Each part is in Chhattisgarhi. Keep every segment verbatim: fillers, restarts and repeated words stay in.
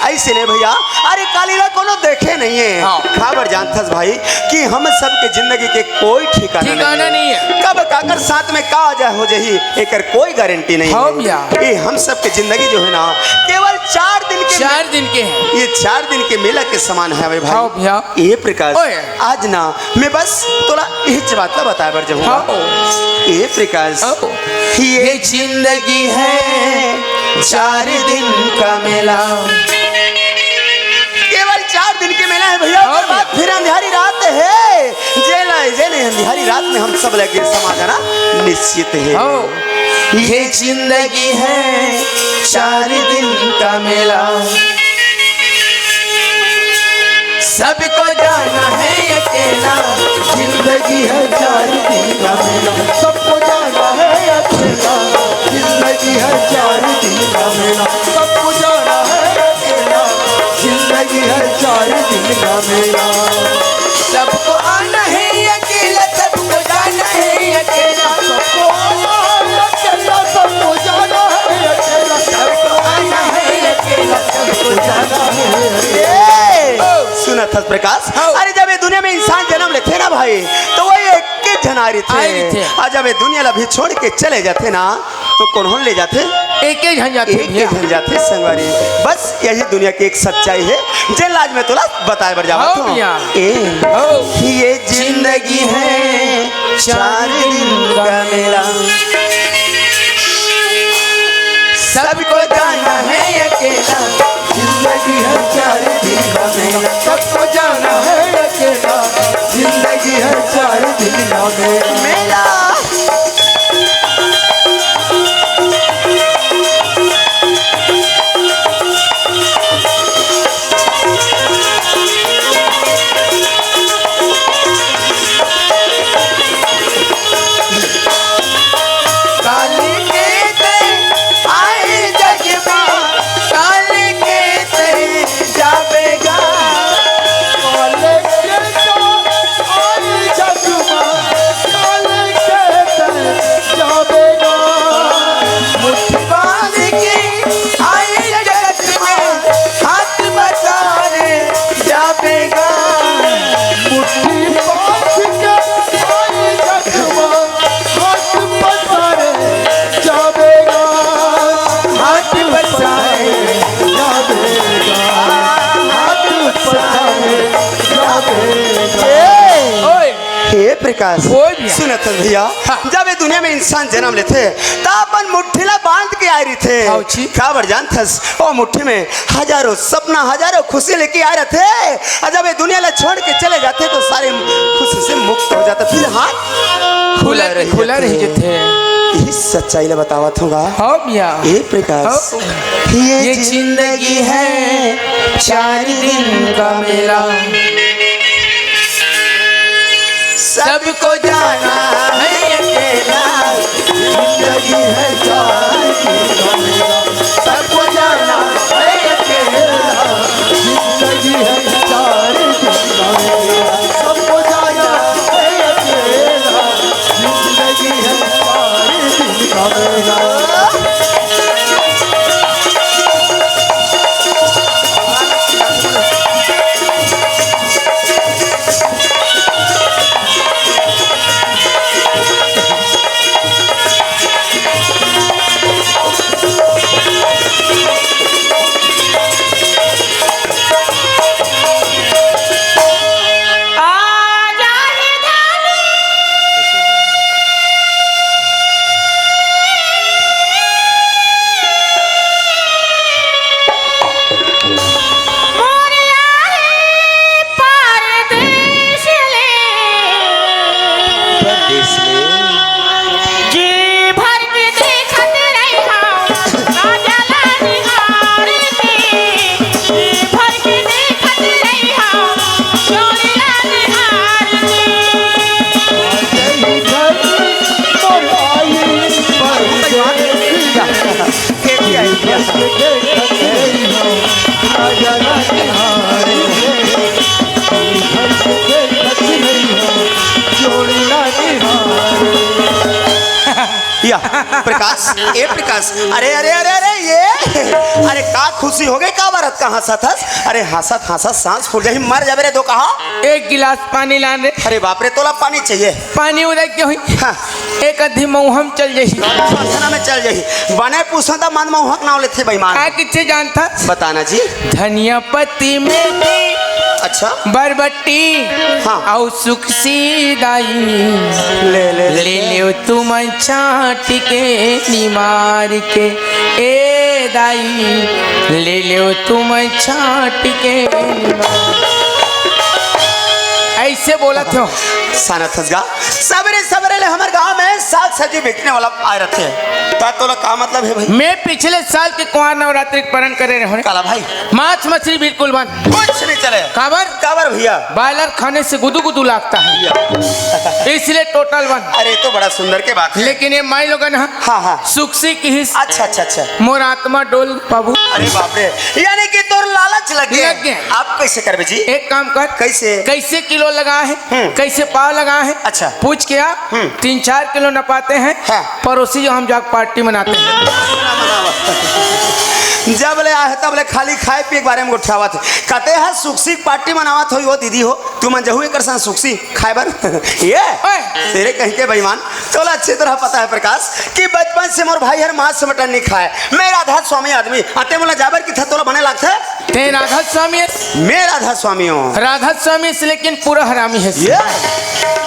अइसे नहीं भैया, अरे काली ला कोनो देखे नहीं है। हाँ। काबर जानथस भाई कि हम सबके जिंदगी के कोई ठिकाना ठिकाना नहीं है। नहीं है। कब काकर साथ में का वजह हो जाही, एकर कोई गारंटी नहीं हाँ है। भैया। ये हम सबके जिंदगी जो है ना, केवल चार दिन के चार दिन के हैं। ये चार दिन के मेला के समान है भाई। हाँ भैया। ये प्रकाश, ओए। आज ना मैं बस तोला इच बात ला बताए बर जाहूँ। हाँ। ये प्रकाश, हाँ। ये जिंदगी है चार दिन का मेला। केवल चार दिन के मेला है भैया, हाँ ओकर बाद भैया। फिर अंधियारी रात है। जेला, जेने अंधियारी रात में हम सब लगे समा जाना निश्चित है। हाँ। ये जिंदगी है चार दिन का मेला। सबको जाना है अकेला, जिंदगी है चार दिन का मेला। सबको जाना है अकेला, जिंदगी है चार दिन का मेला। सबको जाना है अकेला, जिंदगी है चार दिन का मेला। सबको आना है अकेला, सबको जाना है अकेला। सबको आना है अकेला, सबको जाना है अकेला। सबको आना है अकेला, सबको जाना है अकेला। ए, सुनत हस प्रकाश? हाँ। अरे जब ये दुनिया में इंसान जन्म लेथे ना भाई, तो वही एक एक झन आए रहिथे। आए रहिथे। अउ जब ये दुनिया ला भी छोड़ के चले जाथे ना, तो कोन ले जाथे? एक एक झन जाथे एक भैया। एक झन जाथे संगवारी। बस यही दुनिया की एक सच्चाई है, जेन ला आज मैं तोला बताए बर जावत हाँ हूँ। भैया। ए, हाँ। ये जिंदगी है चार दिन का मेला। सबको जाना है अकेला, जिंदगी है चार दिन का मेला। सबको जाना है अकेला, जिंदगी है चार दिन का मेला। मेला। काली के ते आए जग मा, काली के ते जाबे गा। काली के ते आए जग मा, काली के ते जाबे गा। मुट्ठी बांध के आए जगत मा, हाथ पसारे जाबे गा। मुट्ठी बांध के आए जग मा, हाथ पसारे जाबे गा। हाथ पसारे जाबे गा। हाथ पसारे जाबे गा। ए! ओए! हे प्रकाश, ओए भैया। सुनत हस भैया, हाँ। जब ये दुनिया में इंसान जन्म लेथे, त अपन मुट्ठी ला बांध के आए रहिथे। हाँ जी। काबर जानथस? ओ मुट्ठी में हजारों सपना, हजारों खुशी लेके आए रहिथे। अउ जब ये दुनिया ला छोड़ के चले जाथे, तो सारे खुशी से मुक्त हो जाथे। फिर हाथ खुला खुला रह खुला रह जाथे। जाथे। यही सच्चाई ला बतावत हूँ गा। हाँ भैया। हे प्रकाश, हाँ। ये ये जिंदगी है चार दिन का मेला। सबको जाना है अकेला, जिंदगी है चार दिन का मेला। सबको जाना है अकेला, जिंदगी है चार दिन का मेला। सबको जाना है अकेला, जिंदगी है चार दिन का मेला। परदेस ले। जी भर के देखत रहिहा, काजल निहार के। जी भर के देखत रहिहा, चोलिया निहार के। या, प्रकाश, ए प्रकाश, अरे, अरे, अरे, अरे, ये, अरे, का खुशी हो गई, का बात, का हंसत हस? अरे, हंसत, हंसत सांस फूल जाही, मर जाबे रे, तो कहा? एक गिलास पानी लान रे। अरे बाप रे, तोला पानी चाहिए? पानी उदय क्यों ही? हाँ। एक अद्धी मऊहम चल जाही। प्रार्थना में चल जाही। बने पूछो त मन मऊहा के नाव लेथे बेईमान। का किथे जानता? बताना जी। धनिया पत्ती में भी अच्छा। बरबट्टी हाँ। अउ सुकसी दाई। ले, ले, ले। ले लेव तुमन छांट के निमार के, ए दाई, ले लेव तुमन छांट के निमार। ऐसे बोलत हो। सानत हंस गा। सबेरे सबेरे ले हमर गांव में साग सब्जी बेचने वाला आए रहते हैं। ता तोला का मतलब है भाई? मैं पिछले साल के कुंवार नवरात्रि के पारण करे रहे। काला भाई। मांस मछली बिल्कुल बंद। कुछ नहीं चले। काबर? काबर भैया? बॉयलर खाने से गुदू गुदू लगता है, इसलिए टोटल बंद। अरे, तो बड़ा सुंदर के बात है। लेकिन ये माई लोगन ह हाँ, हाँ। सुकसी किहिस। अच्छा, अच्छा, अच्छा। मोर आत्मा डोल बाबू। अरे बाप रे, यानी कि तोर लालच लग गया। लग गया। आप कैसे करबे जी? एक काम कर। कैसे? कैसे किलो लगा है, हम्म। कैसे पाव लगा है? अच्छा। पूछ के आ। हम्म। तीन चार किलो नपाते हैं। हाँ। पड़ोसी जो हम जाके पार्टी मनाते हैं। जब ले आए तब ले खाली खाए पिए के बारे में गोठियावत है। कहते हैं सुकसी पार्टी मनावत हो वो दीदी हो, तुमन जहू एकर संग सुकसी खाए बर। ये ओए। तेरे कहीं के बेईमान। तोला अच्छी तरह पता है प्रकाश कि बचपन से मोर भाई हर मांस मटन नहीं खाए। मैं राधा स्वामी आदमी, अते मोला जाबर की था तोला बने लागथे। ते राधा स्वामी है? मैं राधा स्वामी हूँ। राधा स्वामी से लेकिन पूरा हरामी है। ये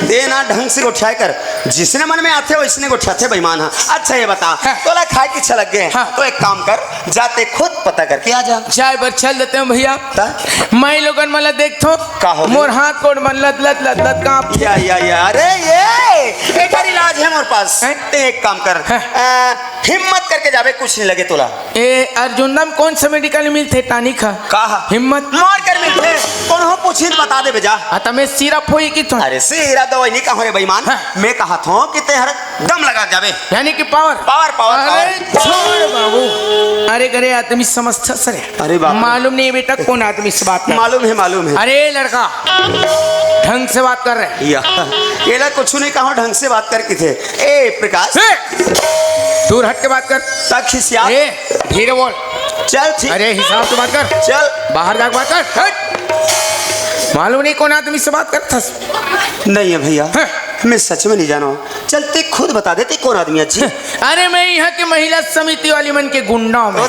ते ना ढंग से गोठियाए कर, जिसने मन में आथे वैसने गोठियाथे बेईमान। हाँ, अच्छा ये बता, हाँ। तोला खाए की इच्छा लग गए, हाँ। तो एक काम कर, जाते खुद पता करके आ जा। जाए बर चल देते हैं भैया। ता? मैं लोगन मन ला देखथो, का हो गया? मोर हाथ गोड़ मन लत लत लत लत कांप। या, या, या, अरे ये, एकर इलाज है मोर पास। हैं? ते एक काम कर, हैं? अ, हिम्मत करके जाबे, कुछ नहीं लगे तोला। ए, अर्जुंदा में कौन सा मेडिकल मिलथे टानिक ह? का ह? हिम्मत। मार कर मिलथे, कोनो पूछी त बता देबे जा। हाँ, त मैं सिरप होई कि तो? अरे सिरप दवाई नहीं कहूँ रे बेईमान, हाँ। मैं कहत हूँ कि ते हर दम लगा जाबे। यानी कि पावर? पावर, पावर, अरे पावर। छोड़ बाबू, अरे करे आदमी समझता सरे। अरे बाप रे। मालूम नहीं बेटा कौन आदमी से बात कर। मालूम है, मालूम है। अरे लड़का, ढंग से बात कर रहे। या, ये ला कुछ नहीं कहा, ढंग से बात कर किथे। ए प्रकाश, ए! दूर हट के बात कर। तक खिसिया। ए, धीरे बोल। चल ठीक। अरे हिसाब से बात कर। चल। बाहर जाके बात कर। हट। मालूम नहीं कौन आदमी से बात करता। नहीं है भैया। हाँ। मैं सच में नहीं जाना हूँ। चल ते खुद बता दे ते कौन आदमी है जी। अरे मैं यहाँ के महिला समिति वाली मन के गुंडा हूँ मैं।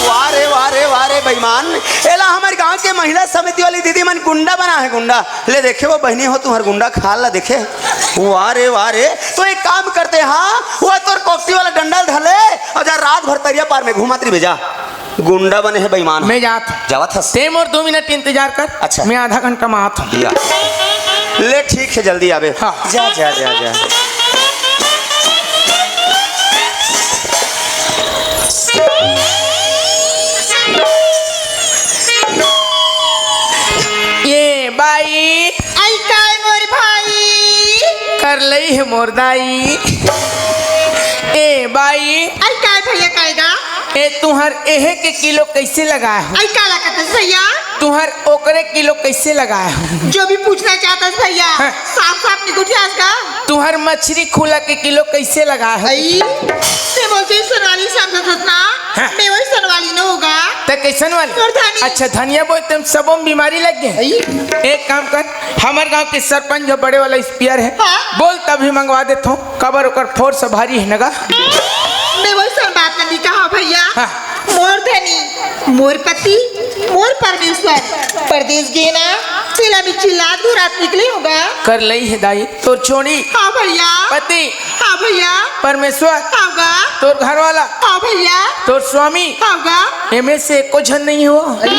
वाह रे, वाह रे, वाह रे बेईमान। एला हमारे गांव के महिला समिति वाली दीदी मन गुंडा बना है, गुंडा। ले देखे वो बहनी हो तुम्हार गुंडा खाल ला देखे। वाह रे, वाह रे। तो एक काम करते हाँ, वो तोर कोकटी वाला डंडा धर ले और जा रात भर तरिया पार में घूमत रहिबे जा। गुंडा बने है बेईमान। मैं जात हूँ। जावत हस? ते मोर दो मिनट इंतजार कर। अच्छा। मैं आधा घंटा में आत हूँ। या। ले ठीक है, जल्दी आबे। हाँ। जा, जा, जा, जा। ये बाई। आई काय मोर भाई? कर लई है मोर दाई। ए बाई। आई काय भैया कायगा? ए तुहर एहे के किलो कैसे लगाए हो? आई काला कहते भैया? तुहर ओकरे किलो कैसे लगाए हो? जो भी पूछना चाहता है भैया, हाँ। साफ साफ निकुठियास का। तुहर मछरी खुला के किलो कैसे लगाए हो? आई, ते बोलते ही सनवाली समझत हस ना? हाँ। मैं वही सनवाली न होगा। ते कैसन वाली? और धनी। अच्छा धनिया बोल, तुम सबों में बीमारी लग गए। आई। एक काम कर, हमर गांव के सरपंच जो बड़े वाला स्पीयर है, हाँ। बोल तभी मंगवा देथो, काबर ओकर फोर्स भारी है नगा। मैं वही सब बात नहीं कहा भैया। हाँ। मोर धनी, मोर पति, मोर परमेश्वर, परदेस गे ना, तेला में चिल्लात घुरात निकले होगा। कर लई है दाई, तोर छोड़ी। हाँ भैया। पति। हाँ भैया। परमेश्वर। हाँ गा। तोर घर वाला। हाँ भैया। तोर स्वामी। हाँ गा। एमे से एको झन नहीं हो। अरे,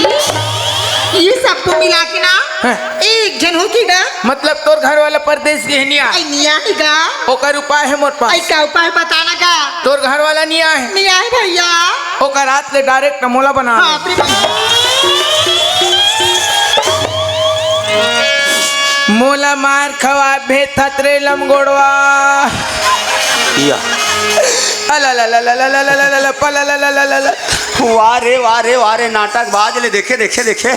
ये सबको मिला के ना, हाँ। एक झन हो की गा। मतलब तोर घर वाला परदेस गे है निया। आई निया ही गा। ओकर उपाय है मोर पास। आई का उपाय बताना गा। तोर घर वाला निया है। निया है भैया। ओकर हाथ ले डायरेक्ट मोला बना ले। बाप रे बाप। मोला मार खवा भे थतरे लमगोड़वा। या। अला ला ला ला ला ला ला ला ला ला, पला ला ला ला ला ला। वाह रे, वाह रे, वाह रे, नाटकबाज ले, देखे, देखे, देखे।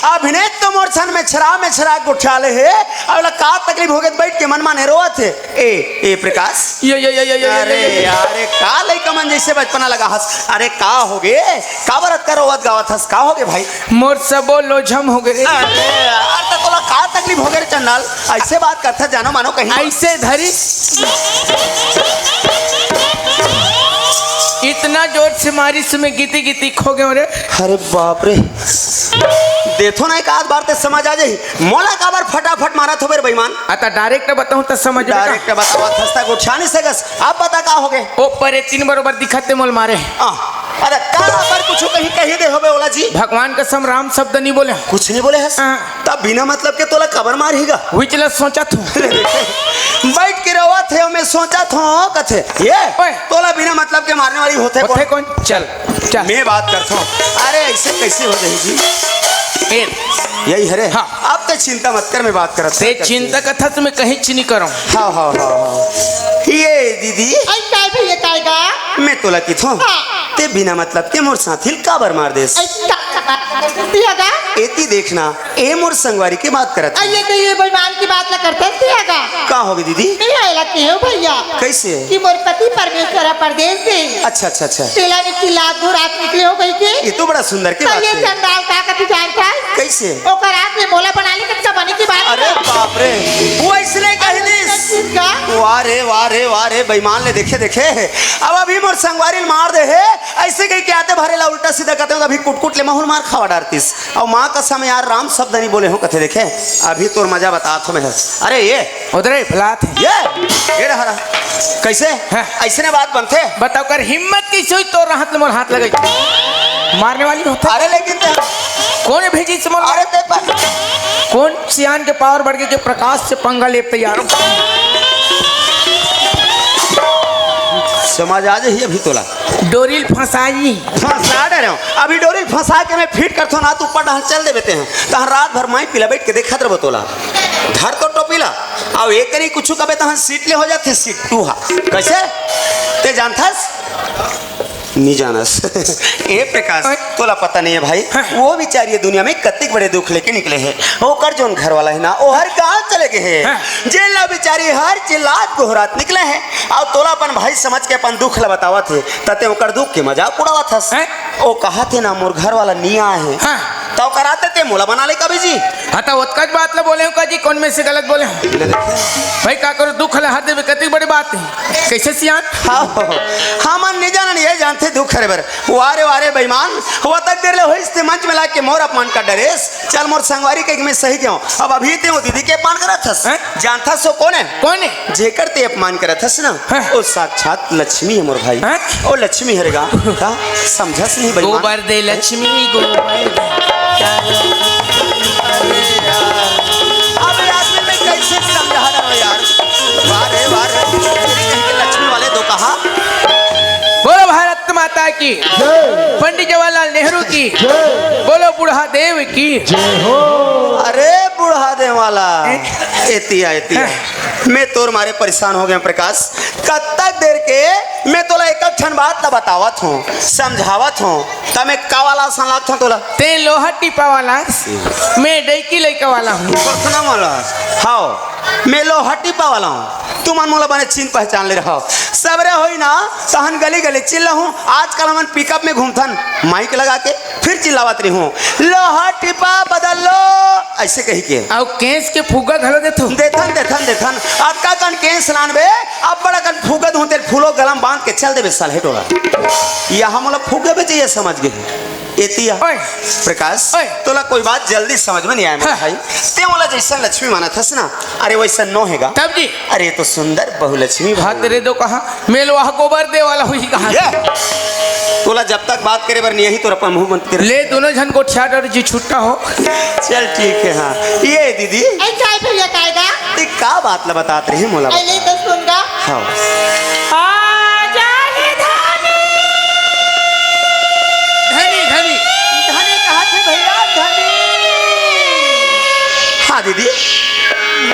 अभिनेत तो मोर छन में छरा, में छरा गोठियाले हे। अब ला का तकलीफ होगे, बइठ के मन माने रोवत हे। ए, ए प्रकाश। ये, ये, ये, ये, ये, ये, अरे ये, ये। यार, ये का लइका मन जइसे बचपना लगा हस। अरे का होगे? काबर अतका रोवत गावत हस? का होगे भाई? मोर सबो लोझम होगे रे। अरे यार, त तोला का तकलीफ होगे रे चंडाल? अइसे बात करथस जानो मानो कहीं। अइसे धरिस। इतना जोर से मारिस, मैं गीती गीती खो गेंव रे। अरे बाप रे। देथों ना एक आध बार ते समझ आ जाही। मोला काबर फटाफट मारत होबे रे बेईमान? अता direct बताहूं त समझ में का? Direct बतावत हस त गोठिया नइ सकस। अब बता का होगे? ओ परे तीन बरोबर दिखत ते मोला मारे। आ, अरे का पर कुछु कहीं कहि दे होबे ओला जी? भगवान कसम राम शब्द नइ बोले। कुछु नइ बोले हस? हाँ। तब बिना मतलब के तोला काबर मारही गा? उहीच ला सोचत हंव। बइठ के रोवत हे, मैं सोचत हंव कथे। ये ओए। तोला बिना मतलब के मारने वाली होथे होथे कोन? कोन? चल, चल। मैं बात करथंव। अरे अइसे कइसे हो जाही जी? ए। यही हरे? हाँ। अब ते चिंता मत कर, मैं बात करत हंव। ते चिंता कथा तो मैं कहीं चिनी करंव। हाँ, हाँ, हाँ, हाँ। ये दीदी। अई काय भैया, काय गा? मैं तोला किथंव। हाँ। ते बिना मतलब के मोर साथी ल काबर मार देस? अई का, का, का, का, का, का, का, का, एती देखना। ए मोर संगवारी के बात करत हंव। अइये तो ये बेईमान की बात ला करथस तिहा गा। का होगे दीदी? मैं एला केहेंव भैया। कइसे? कि मोर पति परमेश्वर ह परदेस गे। अच्छा, अच्छा, अच्छा। तेला निकली लात घोरात निकले हो कहिके। ये तो बड़ा सुंदर के त बात ये हे। चंडाल का कति जानथस? कइसे? ओकर हाथ में मोला बना ले कतका बने की बात अरे हे। बाप रे, वो अइसने कहि दिस। का? वाह रे, वाह रे, वाह रे, बेईमान ले देखे, देखे। अब अभी मोर संगवारी ल मार दे हे, अइसे कहिके आते भरे ला उल्टा सीधा करते हो, अभी कुट कुट ले महूं ल मार खावा डारतिस। अउ माँ कसम यार, राम शब्द नइ बोले हंव कथे, देखे, अभी तोर मजा बतात हंव मैं। अरे ये। उधरे भलात हे। ये, ये रहा, रहा। कइसे? हाँ। अइसने बात बनथे? बताव कर हिम्मत कइसे होइस तोर हाथ ले मोर हाथ लगई? मारने वाली होथे। अरे लेकिन ते कोन भेजिस मोला? अरे ते पर कोन सियान के power बढ़ गे के प्रकाश से पंगा लेब तैयार हो? समझ आ जाही अभी तोला। डोरी ल फंसाई। फंसा डरेंव। अभी डोरी ल फंसा के मैं fit करथंव ना, त ऊपर डहन चल देबे तें। तहन रात भर माई पीला बइठ के देखत रहिबो तोला। धर तो टोपी ला। अउ एकरी कुछु कबे तहन सीट ले हो जाथे, सीट टूहा। कइसे? ते जानथस? नइ जानस। ए प्रकाश, ओए। तोला पता नइ हे भाई, हाँ। वो बिचारी ये दुनिया में कतिक बड़े दुख लेके निकले हे। ओकर जोन घर वाला हे ना, ओहर गाँव चले गे हे। हाँ। जेन ला बिचारी हर चिल्लात गोहरात निकले हे। अउ तोला अपन भाई समझ के अपन दुख ला बतावत हे, त ते ओकर दुख के मजाक उड़ावत हस। हैं? ओ कहत हे ना, मोर घर वाला नइ आए हे। हाँ। त ओकर आते ते मोला बना ले कभी जी। हाँ, त ओतकाच बात ला बोले हंव का जी, कोन में से गलत बोले हंव? ले देखे। भाई, का करो, दुख ला हर देबे, कतिक बड़ी बात हे। कइसे सियान? हाँ, हमन नइ जानन, ये जानथे दुख हरे बर। वारे, वारे बेईमान, ओतक देर ले होइस ते मंच में लाके मोर अपमान कर डरेस। चल मोर संगवारी कहिके मैं सही गेंव। अब अभी ते वो दीदी के अपमान करत हस। हैं? जानथस ओ कोन हे? कोन हे? जेकर ते अपमान करत हस ना, हाँ। ओ साक्षात लक्ष्मी हे मोर भाई। हाँ? ओ लक्ष्मी हरे गा, का समझस नहीं बेईमान? गोबर दे लक्ष्मी, गोबर दे। अरे यार, अब ये आदमी मैं कइसे समझा रहा हूँ यार? वाह रे, वाह रे, लक्ष्मी वाले दो कहा। बोलो भारत माता की, जय। पंडित जवाहरलाल नेहरू की, जय। बोलो बूढ़ा देव की। जय हो। अरे बूढ़ा देव वाला, ए? एतिया, एतिया। हाँ। मैं तोर मारे परेशान हो गेंव प्रकाश। कतक देर के मैं तोला एक ठन बात ला बतावत हंव, समझावत हंव, त मैं का वाला असन लागथंव तोला? ते लोहा टिपा वाला, मैं डैकी लइका वाला हंव। कतना वाला? हाव, मैं लोहा टिपा वाला हंव। तुमन मोला बने चिन्ह पहचान ले रहव। सबेरे होही ना, तहन गली गली चिल्लाहूं। आजकल हमन pickup में घूमथन, mike लगा के। फिर चिल्लावत रहिहूं, "लोहा टिपा बदल लो," अइसे कहिके। अउ केस के फुग्गा घलो देथव? देथन, देथन, देथन। अतका कन केस लानबे, अब्बड़ अकन फुग्गा दूहूं, तेला फूलो गला म बांध के चल देबे साले टोला। इहां मोला फुग्गा बेचे, ये समझ गे हे। एतिया। ओए। प्रकाश, ओए। तोला कोई बात जल्दी समझ में नइ आए, मोर हाँ। भाई। ते मोला जइसन लक्ष्मी मानत हस ना, अरे वइसन नो हे गा। तब जी? अरे, ये तो सुंदर बहुलक्ष्मी हाथ भाई। रे दो कहा, मैं लोहा गोबर दे वाला होही कहा। ये, तोला जब तक बात करे बर नइ आही, तोर अपन मुंह बंद कर। ले, दोनों झन गोठिया डर जी छुट्टा हो। चल, ठीक हे, हाँ। ये दीदी। ए, काय भैया, काय गा? ते का बात ला बतात रहे मोला? ए, ले तो सुन गा। हाँ। आ जा हे धनी। धनी, धनी। धनी कहा थे भैया, धनी। हाँ दीदी।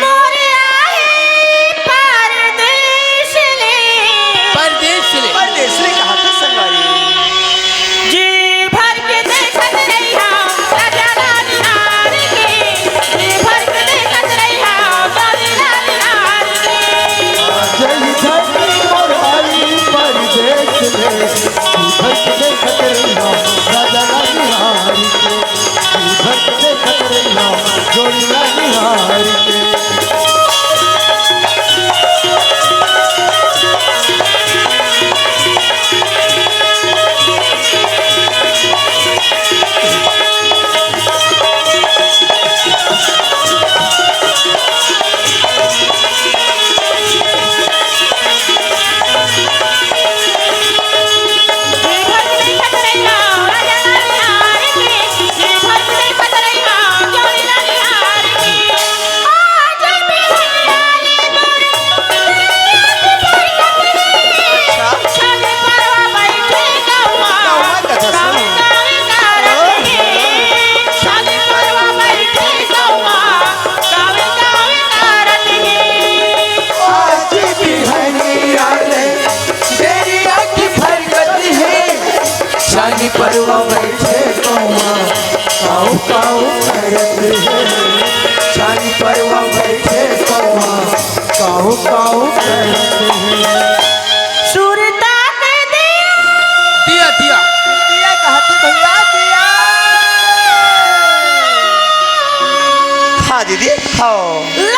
मोरे आहे परदेस ले। परदेस ले। परदेस ले कहा थे संगवारी। जी आज बिहनिया ले बेरिया की फरकत हे, छानी परवा बैठे गौवा, काऊ काऊ करत हे, छानी परवा बैठे गौवा, काऊ काऊ करत हे। सुरता के दिया। दिया, दिया। दिया कहती भैया, दिया। हाँ दीदी, हाँ।